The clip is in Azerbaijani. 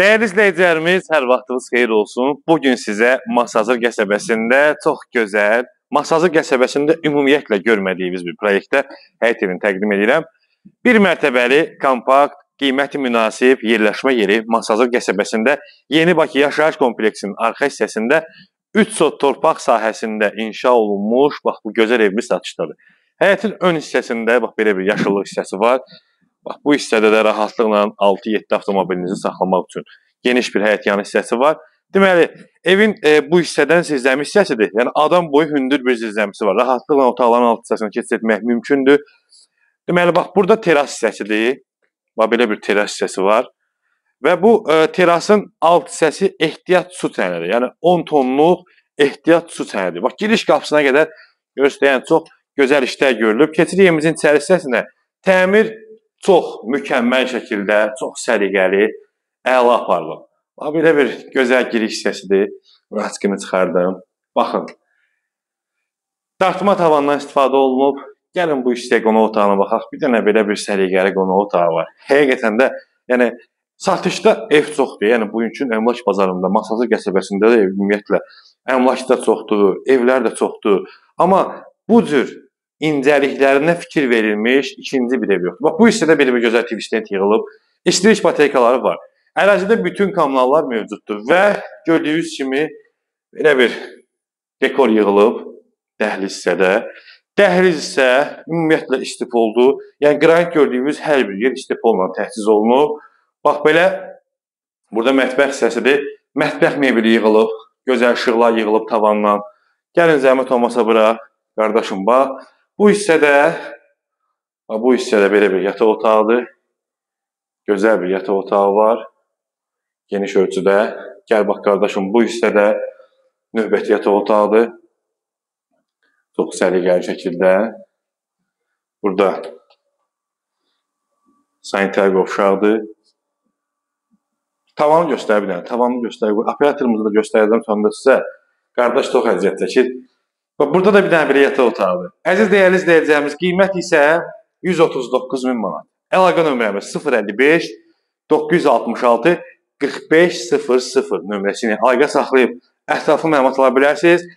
Dəyərli izləyicilərimiz, hər vaxtınız xeyir olsun. Bu gün sizə Masazır qəsəbəsində çox gözəl, Masazır qəsəbəsində ümumiyyətlə görmədiyimiz bir proyektdə həyət evini təqdim edirəm. Bir mərtəbəli, kompakt, qiyməti münasib yerləşmə yeri Masazır qəsəbəsində Yeni Bakı yaşayış kompleksinin arxa hissəsində 3 sot torpaq sahəsində inşa olunmuş, bax bu gözəl evimiz satışdadır. Həyətin ön hissəsində bax belə bir yaşıllıq hissəsi var. Bax bu hissədə də rahatlıqla 6-7 avtomobilinizi saxlamaq üçün geniş bir həyət yanı hissəsi var. Deməli, evin bu hissədən zirzəmi hissəsidir. Yəni adam boyu hündür bir zirzəmisi var. Rahatlıqla otaqların alt hissəsini keçid etmək mümkündür. Deməli, bax burada teras hissəsidir. Bax belə bir teras hissəsi var. Və bu terasın alt hissəsi ehtiyat su çənidir. Yəni 10 tonluq ehtiyat su çənidir. Bax giriş qapısına qədər görürsünüz, yəni çox gözəl işlər görülüb. Keçirik evimizin içəri hissəsinə. Təmir çox mükəmməl şəkildə, çox səliqəli, əla aparılıb. Bax belə bir gözəl giriş hissəsidir. Raçkını çıxardım. Baxın. Dartma tavandan istifadə olunub. Gəlin bu hissəyə qonaq otağına baxaq. Bir dənə belə bir səliqəli qonaq otağı var. Həqiqətən də, yəni satışda ev çoxdur. Yəni bugünkü əmlak bazarında, Masazır qəsəbəsində də ümumiyyətlə əmlak da çoxdur, evlər də çoxdur. Amma bu cür incəliklərinə fikir verilmiş ikinci bir ev yoxdur. Bax bu hissədə belə bir gözəl TV stand yığılıb. İstilik bateykaları var. Ərazidə bütün kommunallar mövcuddur və gördüyünüz kimi belə bir dekor yığılıb dəhliz hissədə. Dəhliz isə ümumiyyətlə istipoldur. Yəni qranit gördüyümüz hər bir yer istipolla təchiz olunub. Bax belə burada mətbəx hissəsidir. Mətbəx mebeli yığılıb, gözəl işıqlar yığılıb tavandan. Gəlin zəhmət olmasa bura, qardaşım bax. Bu hissədə belə bir yataq otağıdır. Gözəl bir yataq otağı var. Geniş ölçüdə. Gəl bax qardaşım, bu hissədə növbəti yataq otağıdır. Çox səliqəli şəkildə. Burada sanitar qovşaqdır. Tavanı göstər bir dənə. Tavanı göstər. Operatorumuzu da göstərəcəm sonunda sizə. Qardaş çox əziyyət çəkir. Bax, burada da bir dənə belə yataq otağıdır. Əziz dəyərli izləyicilərimiz, qiymət isə 139 min manat. Əlaqə nömrəmiz 055 966 45 00 nömrəsi ilə əlaqə saxlayıb ətraflı məlumat ala bilərsiniz.